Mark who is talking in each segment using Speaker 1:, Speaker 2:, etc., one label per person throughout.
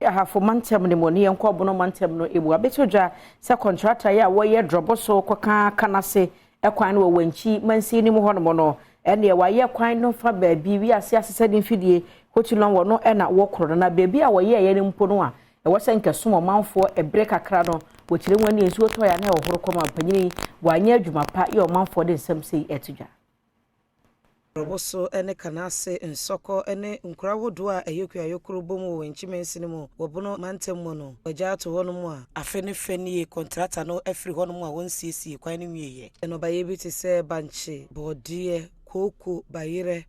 Speaker 1: Ahafo mantam no mu ne yɛnkɔ Bono mantam no mu. Abɛto dwa sɛ kɔntrata yi a wɔyɛ drɔbo so kɔka Kanase kwan no wɔ Wankyi mansin no mu hɔnom no, ɛneɛ wɔayɛ kwan no fa baabi wiase asesɛde mfidie kotulɔn wɔ no na wɔkorɔ no, na baabi a wɔyɛeɛ no mpo no a ɛwɔ sɛ nkɛsom ɔmanfoɔ ɛberɛ kakra no, wɔkyerɛ mu ani nsuo tɔeɛ a na ɛhohoro kɔma mpanyini wɔanyɛ adwuma pa yɛ ɔmanfoɔ de nsɛm sei ɛto dwa.
Speaker 2: Roboso ne Kanase, Nsɔkɔ ne nkuro ahodoɔ a ɛyɛ kuayɔ kuro bom wɔ Wenchi mansini mu wɔ Bono mantam mu no, wɔagya ato hɔnom a afe ne fɛ nie kɔntrata no afiri hɔnom a wɔnsiesiee kwan no nwieeɛ. Nnɔbaeɛ bi te sɛ bankye, borɔdeɛ, kooko, bayerɛ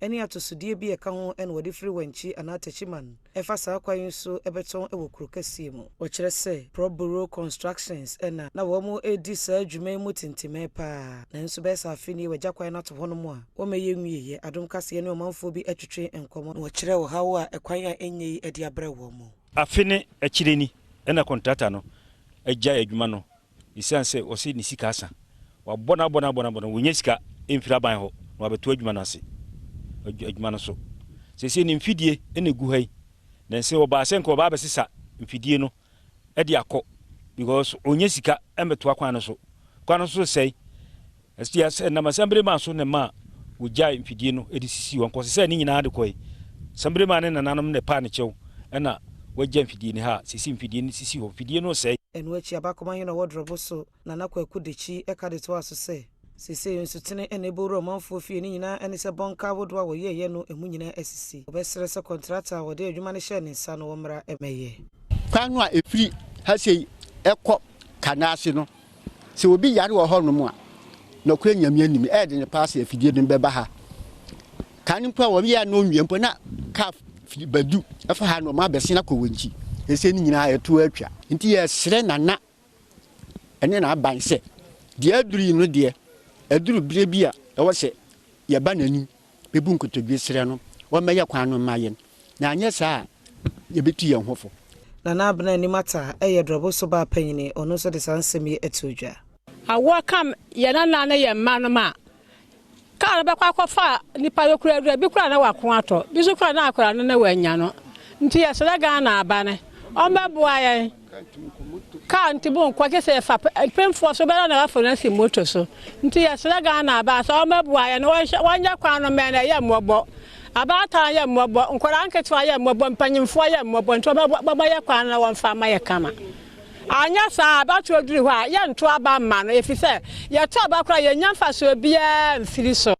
Speaker 2: ne atosodeɛ bi a ɛka ho na wɔde firi Wenchi anaa Techiman fa saa kwan yi so bɛtɔn wɔ kuro kɛseɛ mu. Wɔkyerɛ sɛ Proburo Constructions na na wɔredi saa dwuma yi mu tintimɛɛ pa ara, nanso bɛyɛ sɛ afe nie wɔagya kwan no ato hɔnom a wɔmmɛyɛ nwieeɛ. Adom Kaseɛ ne ɔmanfoɔ bi twetwee nkɔmmɔ na wɔkyerɛɛ ɔhaw a ɛkwan a ɛnyɛ yi de abrɛ wɔn.
Speaker 3: Afe ne akyire ni na kɔntrata no agyae adwuma no esiane sɛ ɔse ne sika asa. Wabɔ no abɔ no abɔ no abɔ no, wɔnnya sika mfiri aban hɔ na wabɛto adwuma no ase, adwuma no so. Seesei ne mfidie na ɛgu ha yi. Nanse ɔbaa sɛ nka ɔbaa abɛsesa mfidie no de akɔ because ɔnnya sika mmɛtoa kwan no so. Kwan no so resɛe. Ɛsɛ nam asɛmberema so na ɛmaa wɔgyae mfidie no de sisii hɔ. Nkɔsesɛɛ ne nyinaa de kɔe. Asɛmberema ne nananom na ɛpaa ne kyɛw na wɔagya mfidie no ha a seesei mfidie no sisi hɔ. Mfidie no resɛe.
Speaker 2: Ɛno akyi Abakoma hene a ɔwɔ Drɔbo so, Nana Kwaku Dekyi ka de toaa so sɛ, Seesei nsutene na ɛbɔ wura ɔmanfoɔ fie no nyinaa ne sɛ bɔnka ahodoɔ a wɔyɛeɛ no ɛmu nyinaa asisi. Wɔbɛsrɛ sɛ kɔntrata a wɔde adwuma no hyɛɛ ne nsa no wɔmmra mmɛyɛ.
Speaker 4: Kwan no a ɛfiri ha sei kɔ Kanase no, sɛ obi yare wɔ hɔnom a, nɔkorɛ Nyame anim, ɛyɛ den paa sɛ afidie no bɛba ha. Kan mpo a wɔyɛ a na ɔnwia mpo na kaa firi Badu fa ha na wɔn abɛsen akɔ wɔn akyi. Ɛsɛ ne nyinaa ɛto atwa. Nti yɛsrɛ Nana ne n'aban sɛ, deɛ aduru yi no deɛ, aduru berɛ bi a ɛwɔ sɛ yɛba n'anim bɛbu nkotodwe srɛ no ɔmmɛyɛ kwan no mma yɛn, na anyɛ saa a yɛbɛtu yɛn ho fo.
Speaker 2: Nana Abena Anim Atta yɛ Drɔbo so baa panyini, ɔno nso de saa nsɛm yi too dwa.
Speaker 5: Awoɔ ka yɛn nana ne yɛn mma nom a, Kaa no bɛkɔ akɔfa nipa no koraa aduru, bi koraa na wako atɔ, bi nso koraa na akwadaa no na wanya no. Nti yɛsrɛ Ghana abane ɔmbɛboa yɛn. Kaa nti mo nkɔ gye sɛ yɛfa mpemfoɔ so bɛrɛ na wafa no asi moto so. Nti yɛsrɛ Ghana aban sɛ ɔmbɛboa yɛn na wɔnyɛ kwan no mmɛn na ɛyɛ mmɔbɔ. Abaatan yɛ mmɔbɔ, nkwadaa nketewa yɛ mmɔbɔ, mpanyimfoɔ yɛ mmɔbɔ nti wɔbɛyɛ kwan no na wɔmfa mma yɛ kama. Anyɛ saa a, abatoɔ duru hɔ a, yɛnto aba mma no, ɛfiri sɛ, yɛto aba koraa a, yɛnnya mfasoɔ biara mfiri so.